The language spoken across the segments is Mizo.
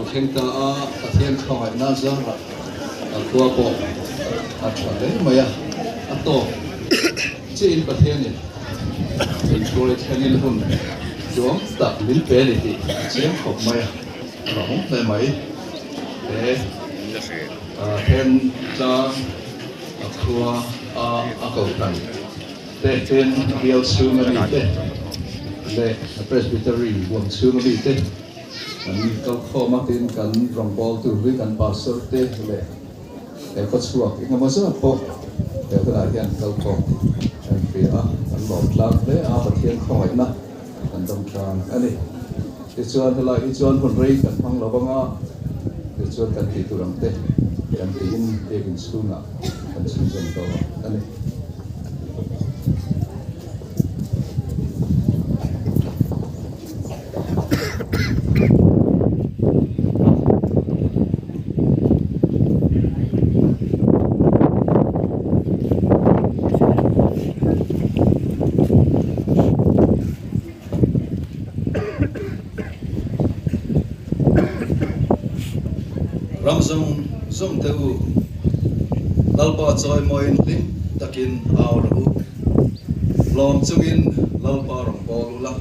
thleng ta a, Pathian khawngaihna zarah a khua pawh a tha hle mai a, a tawp chiahin Pathianin min hruai thlengin hun duang tak min pe a ni tih a chiang khawp mai a, a lawmawm hle mai. He then tlang a khua a a kohhran te ten a bial chhunga mite leh a Presbytery huam chhunga mite kan kalkhawm a, tin kan rawngbawltu hlui kan pastor te leh he khawchhuak engemaw zat pawh he hunah hian kalkhawm tih kan hria a, kan lawm tlang hle a, Pathian khawngaihna kan dam tlang a ni. Tichuan helai hi chuan hun rei kan hmang lo vang a, tichuan kan tih tur ang te kan tiin biakinn chhungah kan chhunzawm dawn a ni. Ram zawng zawng te u, Lalpa chawimawiin hlim takin au rawh u. Lawm chungin Lalpa rawn bawl ula,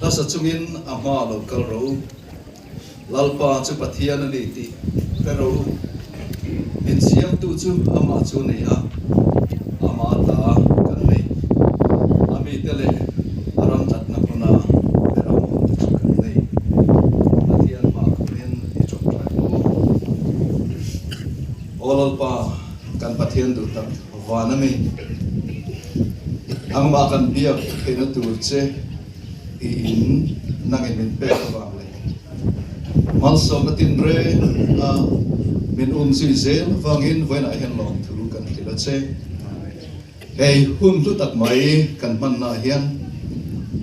hlasa chungin a hma lo kal rawh u. Lalpa chu Pathian a ni tih hre rawh u. Min siamtu chu amah chu a ni a, amah ta kan nei. A mite leh a ram tlatna hmuna be ram awmte chu kan nei. Pathian hma khumin i tawngtai u. Aw Lalpa, kan Pathian duh tak van a mi. Nangmah kan biak theihna tur che i in nangin min pek avang leh Malsawmna tinreng a min um zui zel avangin vawiinah hian lawmthu kan hrilh a che. Hei hun hlu tak mai kan hmannaah hian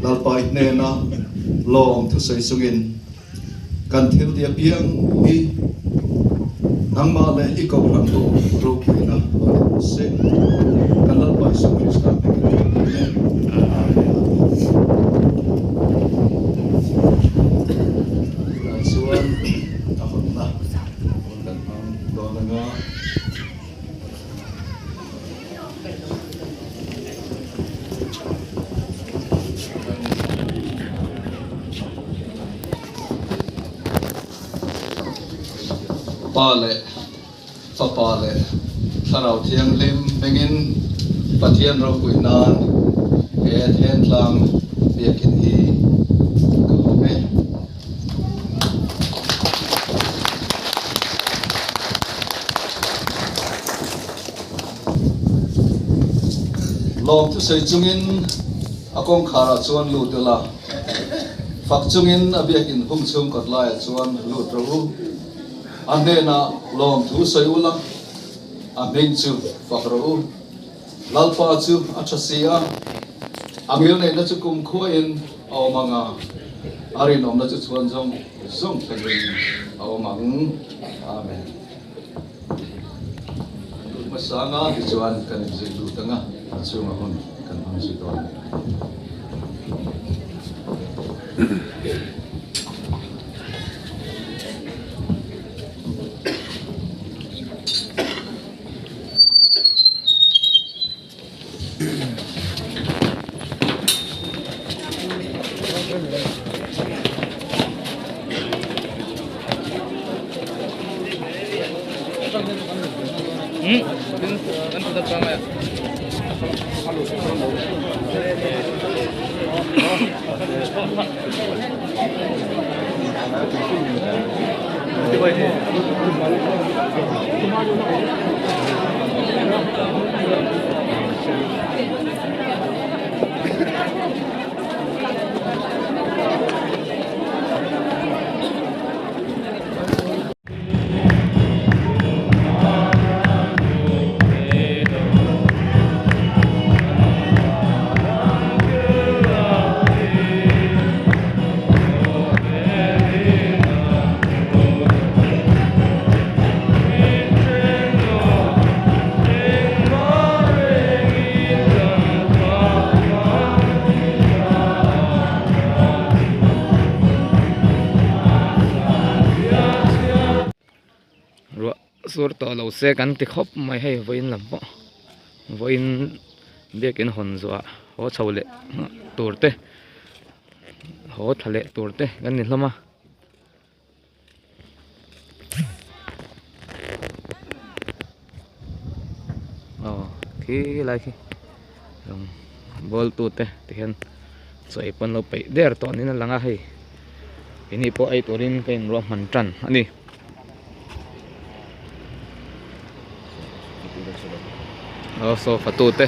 Lalpai hnena lawmthu sawi chungin kan thil ti apiang hi nangmah leh i kohhran ho ropuina a ni rawh se. Kan Lalpa Isua Krista hmingin kan dil e. Amen. Tunah chuan a hawnna hun kan hmang dawn anga. Pa leh Fapa leh Thlarau Thianghlim hmingin Pathian ropui nan he Thentlang biakinn hi ka hawng e. Lawm thusawi chungin a kawngkharah chuan lut ila, fak chungin a biakinn hung chhung kawt laiah chuan lut rawh u. A hnenah lawm thu sawi ula, a hming chu fak rawh u. Lalpa chu a tha si a, a ngilneihna chu kumkhuain a awm ang a, a rinawmna chu chhuan zawng zawng thlengin a awm ang. Amen. Lut hmasa anga tichuan kan inzui lut anga a chhunga hun kan hmang zui dawn a ni. Sur tawh lo se kan ti khawp mai hei vawiin lam pawh vawiin biakin hawn zuah haw chho leh tur te haw thla leh tur te kan ni hlawm a. Aw khi lai khi bawl tu te tihian chaw ei pawn lo peih der tawh niin a lang a hei keini pawh ei turin ka inruahman tan a ni. Aw sofa tu te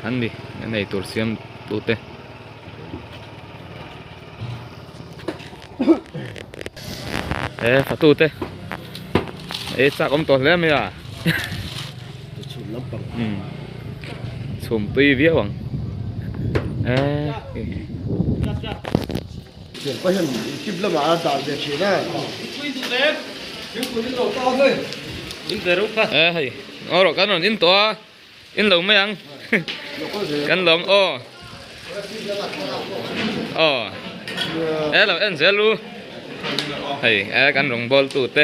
an ni an ei tur siam tu te. E fatu te e chak awm tawh hle mai a chhum lampang chhum tui viau ang e Thianpa hian kip lamah a dan ve thin a. E hei aw rawh kan rawn in tawh a in lo mai ang kan lawm aw aw e lo en zel u hei e kan rawng bawl tu te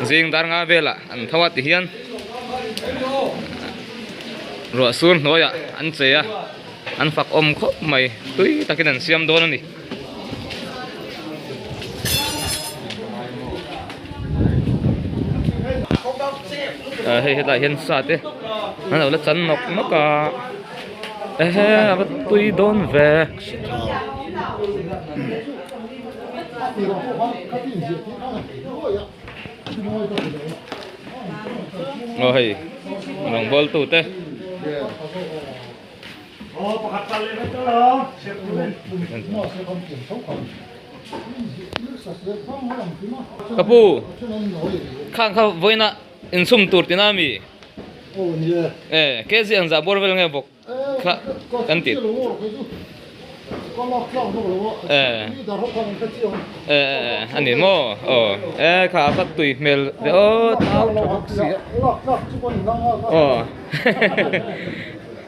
zing dar nga velah an tho a ti hian ruah sur hnuaiah an che a. An fak awm khawp mai, tui takin an siam dawn a ni. Hei hetlai hian sa te an lo la chan nawk nawk a, ehe a va tui dawn ve. Aw hei rawngbawl tu te. Ka pu khang kha vawiina insum tur tina ami e kg ang zah bawr vel nge bawk kha kan ti e e a ni maw aw e kha a va tui hmel ve aw thau tha bawk si a aw.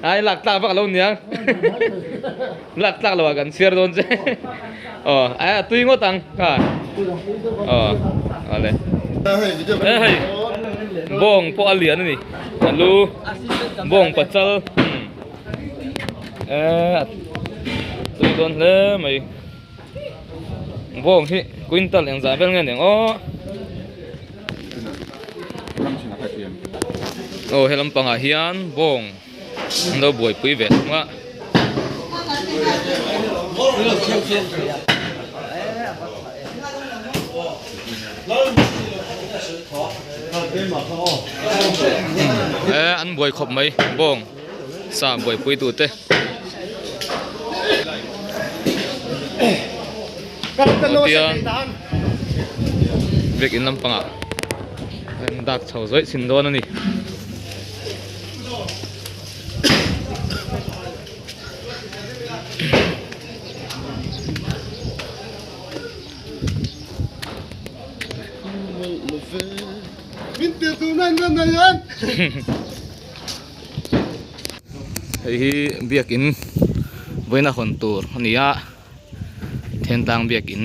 Ai lak tlak vak lo niang lak tlak lo ah kan chhiar dawn che aw ai a tui ngawt ang kha aw awle e hei bawng pawh a lian a ni alu bawng pachal e a tui dawn hle mai bawng hi quintal engzah vel nge niang aw. Aw he lampangah hian bawng an lo buaipui ve thung a. E an buai khawp mai bawng sa buaipui tute. Biakin lampangah an dak chho zawih chhin dawn a ni. Hei hi biakin vawiina hawn tur a ni a. Thentlang biakin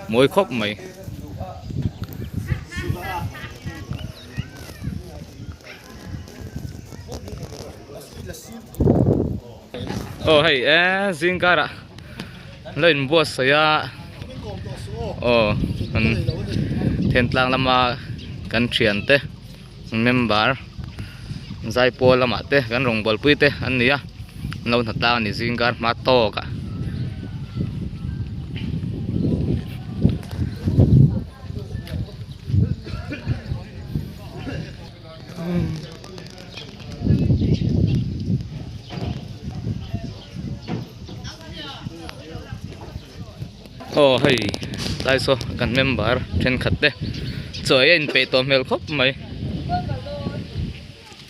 mawi khawp mai. Aw hei e zing karah lo in buatsaih a aw kan Thentlang lama kan thiante member zaipawl lamah te kan rawngbawlpui te an ni a an lo hnatlang a ni zing kar hma tawk ah. Aw hei tlai saw kan member thenkhat te chaw ei a inpeih tawh hmel khawp mai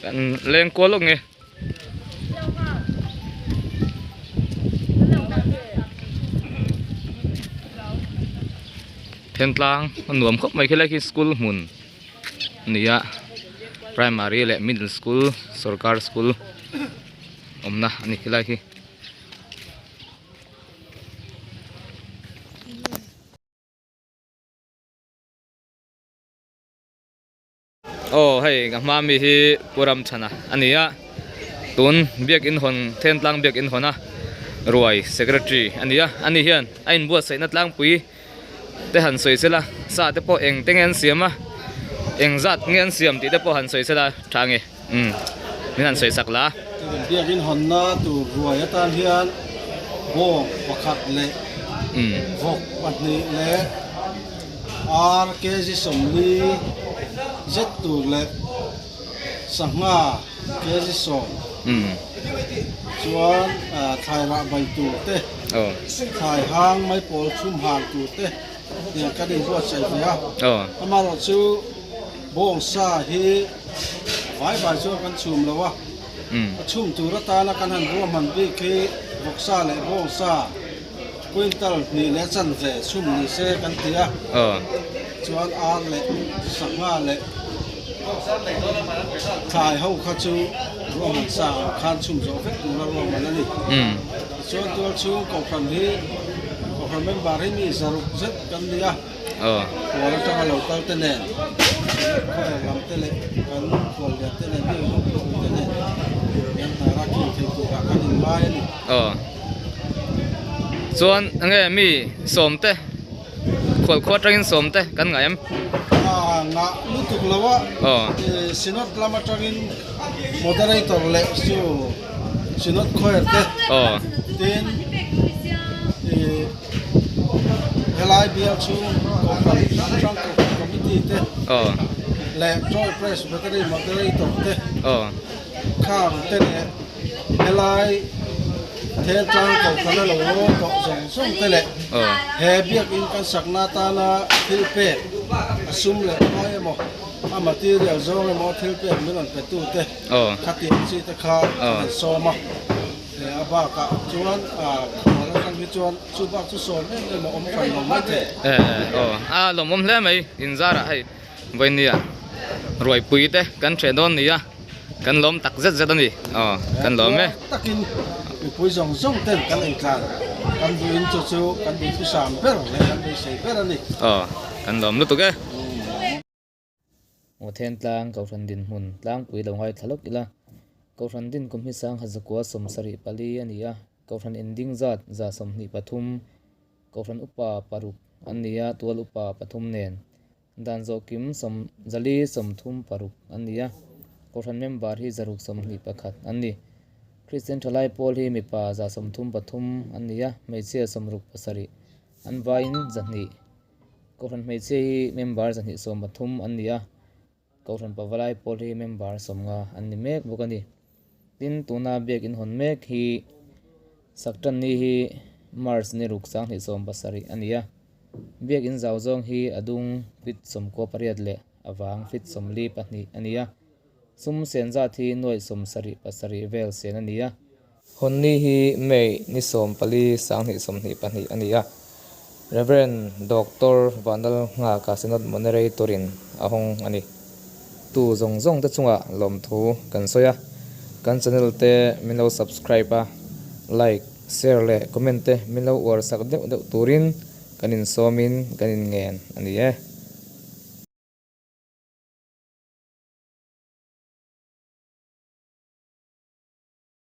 kan leng kual lawk nge thentlang a nuam khawp mai khilai khi school hmun a ni a primary leh middle school sorkar school awmna a ni khilai khi. Aw hei ka hma mi hi Pu Ramchhana a ni a tun biakin hawn Thentlang biakin hawn a ruai secretary a ni a ani hian a inbuatsaihna tlangpui te han sawi sela sa te pawh eng te nge an siam a eng zat nge an siam tih te pawh han sawi sela tha nge umm min han sawi sak la. Biakin hawnna tur ruai atan hian bawng pakhat leh vawk pahnih leh ar kg 40 zet tur leh sangha kg 10 chuan thlai rah bai tur te thlai hang mai pawl chhum hal tur te tiang kan inbuatsaih ve a amaherawhchu bawngsa hi vai vai chuan kan chhum lo a a chhum tur atana kan han ruahman bik hi vawksa leh bawngsa Quintal hnih leh chanve chhum ni se kan ti a, chuan ar leh sangha leh thlai ho kha chu ruahman sa ang khan chhum zawh vek tura ruahman a ni. Tichuan tual chhung kohhran hi kohhran member hi mi zaruk zet kan ni a, khual atanga lo kal te nen, khawvel lam te leh kan khuallian te nen, mi ropui te nen kan hnara khin thei turah kan inngai a ni. Chuan enge mi sawm te khual khua atangin sawm te kan ngah em? A ngah lutuk lo a, Synod lam atangin Moderator leh chu Synod Choir te tin helai bial chhung Kohhran hrang hrang Kohhran Committee te leh Joint Presbytery Moderator te khang te leh Helai Thentlang kohhran a lo rawn tawh zawng zawng te leh he biakin kan sakna atana thil pek a sum leh pai emaw a material zawng emaw thil pek min rawn pe tu te khatiang chi te kha an han sawm a, a bakah chuan khual atang hi chuan chu bak chu sawm em em a awm hran lo maithei. A lawmawm hle mai inzarah hei. Vawinia ruaipui te kan hreh dawn ni a, kan lawm tak zet zet a ni. Aw, kan lawm e. Takin mipui zawng zawng ten kan eitlan kan duhin chu chu kan duhthusam ber leh kan beisei ber a ni. Aw, kan lawm lutuk e. Ngawthentlang Kohhran dinhmun tlangpui lo ngaithla lawk ila, Kohhran din kum hi 1974 a ni a, Kohhran inding zat 123, Kohhran upa paruk an ni a, tual upa pathum nen. Dan zawh kim 436 an ni a, Kohhran member hi 621 an ni. Kristian thalai pawl hi mipa 133 an ni a, hmeichhia 67 an vaiin 200. Kohhran hmeichhia hi member 213 an ni a, Kohhran pavalai pawl hi member 50 an ni mek bawk a ni. Tin, tuna biakin hawn mek hi Saktanni hi March ni ruk 2017 a ni a. Biakin zau zawng hi a dung feet 98 leh a vang feet 42 a ni a. Sum sen zat hi nuaih 77 vel sen a ni a. Hawnni hi May ni 14 2022 a ni a, Rev. Doctor Vanlal Nghaka Synod Moderator-in a hawng a ni. Tu zawng zawng te chungah lawmthu kan sawi a, kan channel te min lo subscribe a, like, share leh comment te min lo uar sak deuh deuh turin kan insawmin kan inngen a ni e.